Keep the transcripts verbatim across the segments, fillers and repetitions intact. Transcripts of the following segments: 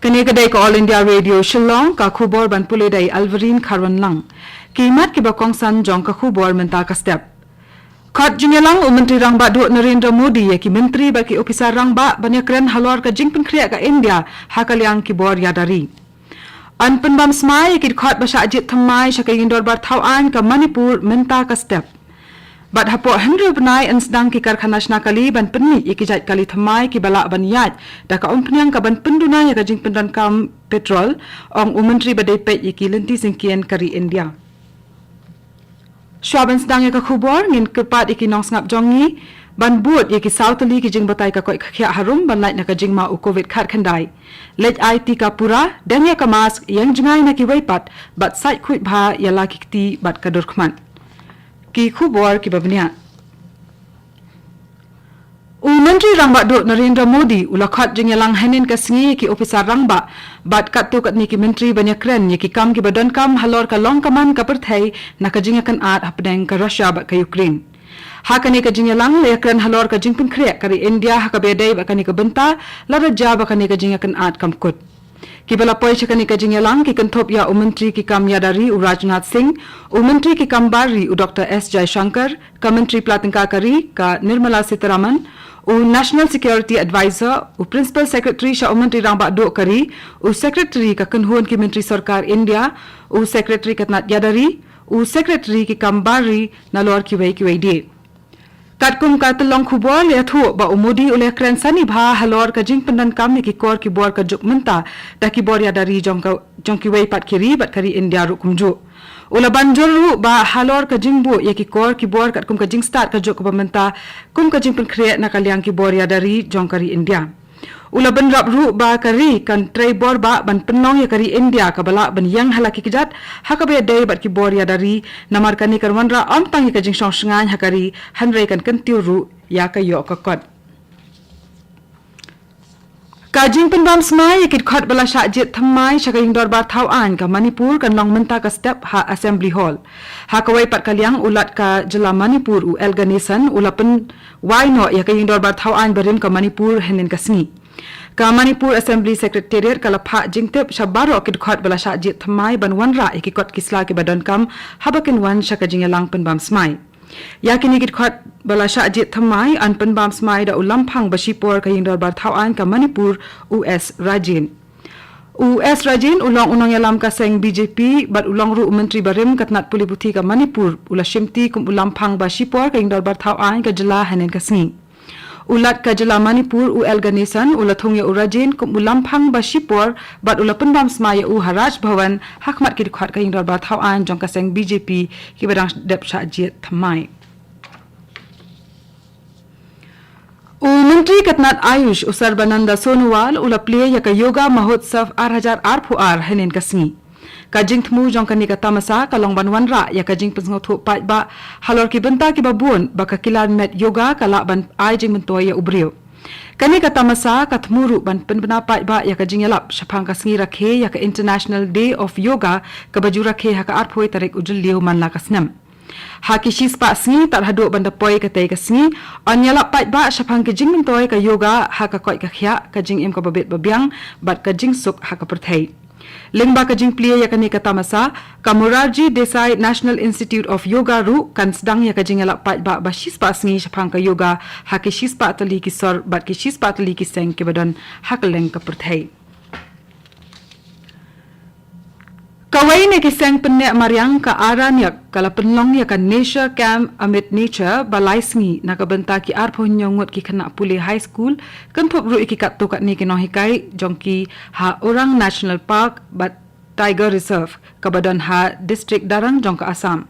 Kane ka dei ka All India Radio Shillong, ka khubor ban pule da i Alverine Kharwanlang. Ki mat kiba kongsan jong ka khubor mynta ka step. Khot jingïalang u Myntri Rangbah Duh Narendra Modi ïa ki myntri bad ki ophisar rangbah ban ïakren halor ka jingpynkhreh ka India ha ka liang ki bor ïada ri. Yn pynbam smai ïa ki dkhot ba shah jied thymmai sha ka ïingdorbar thaw aiñ ka Manipur mynta ka step. Bad hapoh hynriew bnai yn sdang ki karkhana shna kali ban pynmih ïa ki jait kali thymmai kiba lah ban ïaid da ka umphniang ka ban pynduna ïa ka jingpyndonkam petrol, ong u Myntri ba dei peit ïa ki lynti syngkien ka ri India. Shuwa ban sdang ïa ka khubor, ngin kyrpad ïa ki nongsngap jong ngi ban bud ïa ki saw tylli ki jingbatai ka koit ka khiah harum ban lait na ka jingma u Covid khatkhyndai. Leit ai tika pura, don ïa ka mask, ïeng jngai na kiwei pat, bad sait khuid bha ïa la ki kti bad ka dur khmat. Ki khubor kiba bniah. U Myntri Rangbah Duh Narendra Modi u la khot jingïalang hynnin ka sngi ïa ki ophisar rangbah bad katto katne ki myntri ban ïakren ïa ki kam kiba donkam halor ka long ka man ka pyrthei na ka jingïakynad hapdeng ka Russia bad ka Ukraine. Ha kane ka jingïalang la ïakren halor ka jingpynkhreh ka ri India ha kaba ïadei bad kane ka bynta, lada jia ba kane ka jingïakynad kam kut. Kiba la poi sha kane ka jingïalang ki kynthup ïa u Myntri ki kam ïada ri u Rajnath Singh, u Myntri ki kam bar ri u Doctor S Jaishankar, ka Myntri pla tyngka ka ri ka Nirmala Sitharaman, u National Security Advisor, u Principal Secretary sha u Myntri Rangbah Duh ka ri, u Secretary ka kynhun ki myntri sorkar India, u Secretary ka tnat ïada ri, u Secretary ki kam bar ri, nalor kiwei kiwei de. Katkum ka tyllong khubor la ïathuh ba u Modi u la ïakren sani bha halor ka jingpyndonkam ïa ki kor ki bor ka juk mynta da ki bor ïada ri jong ka, jong kiwei pat ki ri bad ka ri India ruh kumjuh. U la ban jur ruh ba halor ka jingbuh ïa ki kor ki bor katkum ka jingstad ka juk kaba mynta kum ka jingpynkhreh na ka liang ki bor ïada ri jong ka ri India. U la bynrap ruh ba ka ri kan trei bor bah ban pynlong ïa ka ri India kaba lah ban ïeng ha la ki kjat ha kaba ïadei bad ki bor ïada ri, namar kane kan wanrah ym tang ïa ka jingshong shngaiñ ha ka ri hynrei kan kyntiew ruh ïa ka ïoh ka kot. Ka jingpynbam smai ïa ki dkhot ba la shah jied thymmai sha ka ïingdorbar thaw aiñ ka Manipur kan long mynta ka step ha Assembly Hall. Ha kawei pat ka liang u Lat ka jylla Manipur u L Ganesan u la pynwai noh ïa ka ïingdorbar thaw aiñ barim ka Manipur hynnin ka sngi. Ka Manipur Assembly Secretariat ka la phah jingtip sha baroh ki dkhot ba la shah jied thymmai ban wanrah ïa ki kot ki sla kiba donkam haba kin wan sha ka jingïalang pynbam smai. Ïa kine ki dkhot ba la shah jied thymmai yn pynbam smai da u lamphang ba shipor ka ïingdorbar thaw aiñ ka Manipur u S Rajen. U S Rajen u long u nongïalam ka seng B J P bad u long ruh u myntri barim ka tnat pule puthi ka Manipur u la shimti kum u lamphang ba shipor ka ïingdorbar thaw aiñ ka jylla hynnin ka sngi. U Lat ka jylla Manipur u L Ganesan u la thung ïa u Rajen kum u lamphang ba shipor bad u la pynbam smai ïa u ha Raj Bhavan ha khmat ki dkhot ka ïingdorbar thaw aiñ jong ka seng B J P kiba dang dep shah jied thymmai. U Myntri ka tnat Ayush u Sarbananda Sonowal u la plie ïa ka Yoga Mahotsav ar hajar arphew ar hynnin ka sngi. Ka jingthmu jong kane ka tamasa ka long ban wanrah ïa ka jingpynsngewthuh paidbah halor ki bynta kiba bun ba ka kilan met yoga ka lah ban ai jingmyntoi ïa u briew. Kane ka tamasa ka thmu ruh ban pynbna paidbah ïa ka jingïalap shaphang ka sngi rakhe ïa ka International Day of Yoga kaba ju rakhe ha ka arphew tarik u Jylliew man la ka snem. Ha ki shispah sngi tad haduh ban da poi katei ka sngi, yn ïalap paidbah shaphang ka jingmyntoi ka yoga ha ka koit ka khiah, ka jingim kaba bit ba biang bad ka jingsuk ha ka pyrthei. Lyngba ka jingplie ïa kane ka tamasa, ka Morarji Desai National Institute of Yoga ruh kan sdang ïa ka jingïalap paidbah ba shispah sngi shaphang ka yoga ha ki shispah tylli ki sor bad ki shispah tylli ki seng kiba don ha kylleng ka pyrthei. Kawei na ki seng pynneh mariang ka Aranyak ka la pynlong ïa ka Nature Camp Amid Nature ba lai sngi na ka bynta ki arphew hynñiew ngut ki khynnah pule high school, kynthup ruh ïa ki katto katne ki nonghikai jong ki ha Orang National Park bad Tiger Reserve kaba don ha District Darrang jong ka Assam.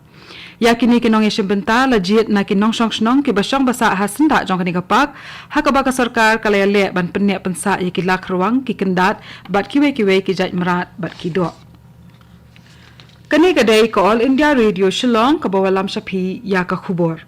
Ïa kine ki nongïashim bynta la jied na ki nongshong shnong kiba shong ba sah ha syndah jong kane ka park, ha kaba ka sorkar ka la ïaleh ban pynneh pynsah ïa ki lakhrwang, ki kyndat bad kiwei kiwei ki jait mrad bad ki doh. Kane ka dei ka All India Radio Shillong kaba wallam sha phi ïa ka khubor.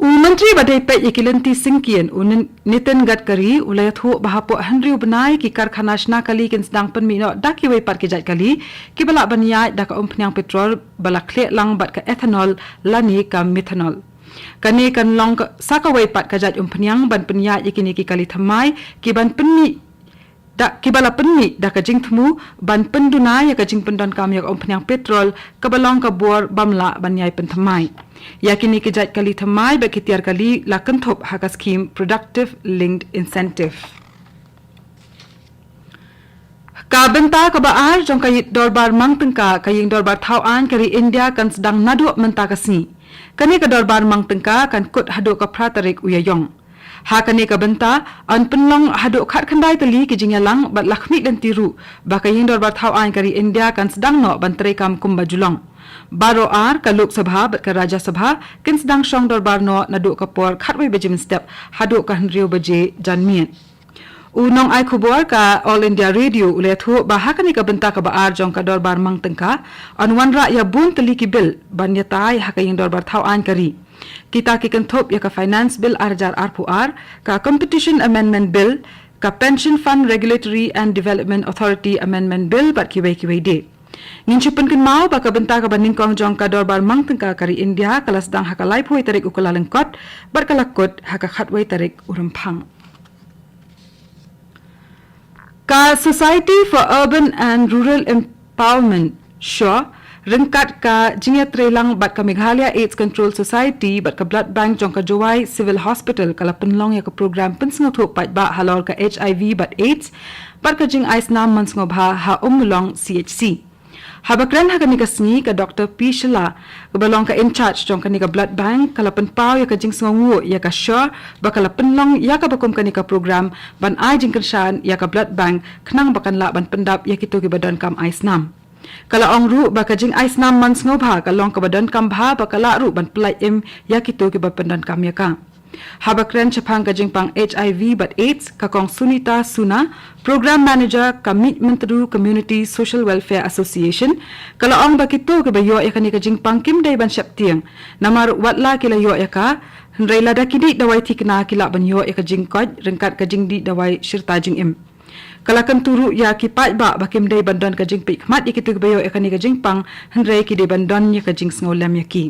U Myntri ba dei peit ïa ki lynti syngkien u Nin-, Nitin Gadkari u la ïathuh ba hapoh hynriew bnai ki karkhana shna kali kin sdang pynmih noh da kiwei pat ki jait kali kiba lah ban ïaid da ka umphniang petrol ba la khleh lang bad ka ethanol lane ka methanol. Kane kan long ka, sa kawei pat ka jait umphniang ban pynïaid ïa kine ki kali thymmai ki ban pynmih da, ki ba la pynmih da ka jingthmu ban pynduna ïa ka jingpyndonkam ïa ka umphniang petrol kaba long ka bor bym lah ban ïai pynthymmai. Ïa kine ki jait kali thymmai bad ki tiar kali la kynthup ha ka skhim Productive Linked Incentive. Ka bynta kaba ar jong ka dorbar mang tyngka ka ïing dorbar thaw aiñ ka ri India kan sdang naduh mynta ka sngi. Kane ka dorbar mang tyngka kan kut haduh ka phra tarik u Ïaïong. Ha kane ka bynta yn pynlong haduh khatkhyndai tylli ki jingïalang bad la khmih lynti ruh ba ka ïing dorbar thaw aiñ ka ri India kan sdang noh ban treikam kumba ju long. Baroh ar ka Lok Sabha bad ka Rajya Sabha kin sdang shong dorbar noh naduh ka por khatwei baje mynstep haduh ka hynriew baje janmiet. U nongai khubor ka All India Radio u la ïathuh ba ha kane ka bynta kaba ar jong ka dorbar mang tyngka yn wanrah ïa bun tylli ki bill ban ïatai ha ka ïing dorbar thaw aiñ ka ri. Kita ki kynthup ïa ka Finance Bill ar hajar arphew ar, ka Competition Amendment Bill, ka Pension Fund Regulatory and Development Authority Amendment Bill bad kiwei kiwei de. Ngin shu pynkynmaw ba ka bynta kaba nyngkong jong ka dorbar mang tyngka ka ri India ka la sdang ha ka laiphew tarik u Kyllalyngkot bad ka la kut ha ka khatwei tarik u Rymphang. Ka Society for Urban and Rural Empowerment, shaw, ryngkat ka jingïatreilang bad ka Meghalaya AIDS Control Society bad ka Blood Bank jong ka Jowai Civil Hospital ka la pynlong ïa ka program pynsngewthuh paidbah halor ka HIV bad AIDS bad ka jingai snam man sngewbha ha Ummulong C H C. Haba kren ha kane ka sngi ka Doctor P Shylla, kaba long ka in charge jong kane ka Blood Bank, ka la pynpaw ïa ka jingsngewnguh ïa ka shaw ba ka la pynlong ïa kaba kum kane ka program ban ai jingkyrshan ïa ka Blood Bank khnang ba kan lah ban pyndap ïa kito kiba donkam ai snam. Ka la ong ruh ba ka jingai snam man sngewbha ka long kaba donkam bha ba ka lah ruh ban pyllait im ïa kito kiba pyndonkam ïa ka. Haba kren shaphang ka jingpang HIV bad AIDS, ka Kong Sunita Suna, Program Manager ka Meet Myntdu Community Social Welfare Association, ka la ong ba kito kiba ïoh ïa kane ka jingpang kim dei ban sheptieng. Namar wat la ki la ïoh ïa ka, hynrei lada ki dih dawai thikna ki lah ban ïoh ïa ka jingkoit ryngkat ka jingdih dawai shirta jingim. Ka la kyntu ruh ïa ki paidbah ba kim dei ban don ka jingpeit khmat ïa kito kiba ïoh ïa kane ka jingpang, hynrei ki dei ban don ïa ka jingsngewlem ïa ki.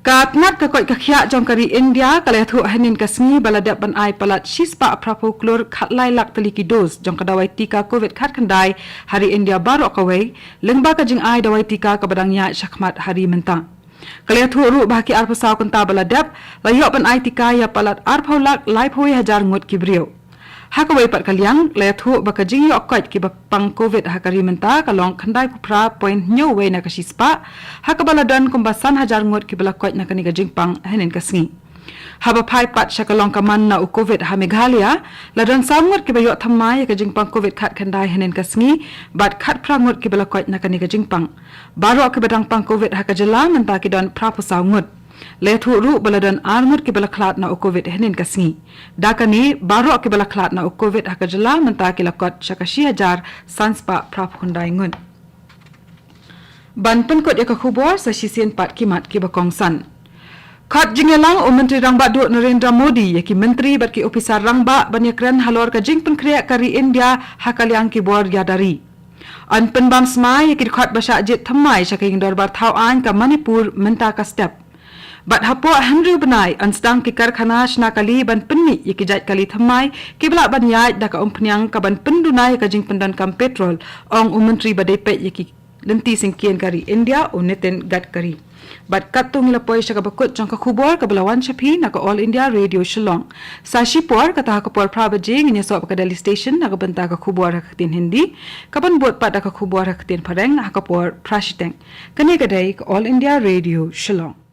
Ka tnat ka koit ka khiah jong ka ri India ka la ïathuh hynnin ka sngi ba la dep ban ai palat shispah phraphew klur khatlai lak tylli ki dos jong ka dawai tika COVID khatkhyndai ha ri India baroh kawei, lyngba ka jingai dawai tika kaba dang ïaid shakhmat ha ri mynta. Ka la ïathuh ruh ba ha ki arphew saw kynta ba la dep, la ïoh ban ai tika ïa palat arphew lak laiphew hajar ngut ki briew. Ha kawei pat ka liang, la ïathuh ba ka jingïoh koit kiba pang COVID ha ka ri mynta ka long khyndaiphew phra point hynñiewwei na ka shispah, ha kaba la don kumba san hajar ngut kiba la koit na kane ka jingpang hynnin ka sngi. Haba phai pat sha ka long ka man na u COVID ha Meghalaya, la don saw ngut kiba ïoh thymmai ïa ka jingpang COVID khatkhyndai hynnin ka sngi, bad khatphra ngut kiba la koit na kane ka jingpang. Baroh kiba dang pang COVID ha ka jylla mynta ki don phraphew saw ngut. La ïathuh ruh ba la don ar ngut kiba la khlad na u COVID hynnin ka sngi. Da kane, baroh kiba la khlad na u COVID ha ka jylla mynta ki la kot sha ka shi hajar san spah phraphew khyndai ngut. Ban pynkut ïa ka khubor sa shisien pat ki mat kiba kongsan. Khot jingïalang u Myntri Rangbah Duh Narendra Modi ïa ki myntri bad ki ophisar rangbah ban ïakren halor ka jingpynkhreh ka ri India ha ka liang ki bor ïada ri. Yn pynbam smai ïa ki dkhot ba shah jied thymmai sha ka ïing dorbar thaw aiñ ka Manipur mynta ka step. Bad hapoh hynriew bnai yn sdang ki karkhana shna kali ban pynmih ïa ki jait kali thymmai kiba lah ban ïaid da ka umphniang kaban pynduna ïa ka jingpyndonkam petrol, ong u Myntri ba dei peit ïa ki lynti syngkien ka ri India u Nitin Gadkari. Bad katto ngi la poi sha kaba kut jong ka khubor kaba la wan sha phi na ka All India Radio Shillong. Sa shipor, kata ha ka por phra baje ngin ïasoh bad ka Delhi Station na ka bynta ka khubor ha ka ktien Hindi, kaban bud pat da ka khubor ha ka ktien Phareng ha ka por phra shiteng. Kane ka dei ka All India Radio Shillong.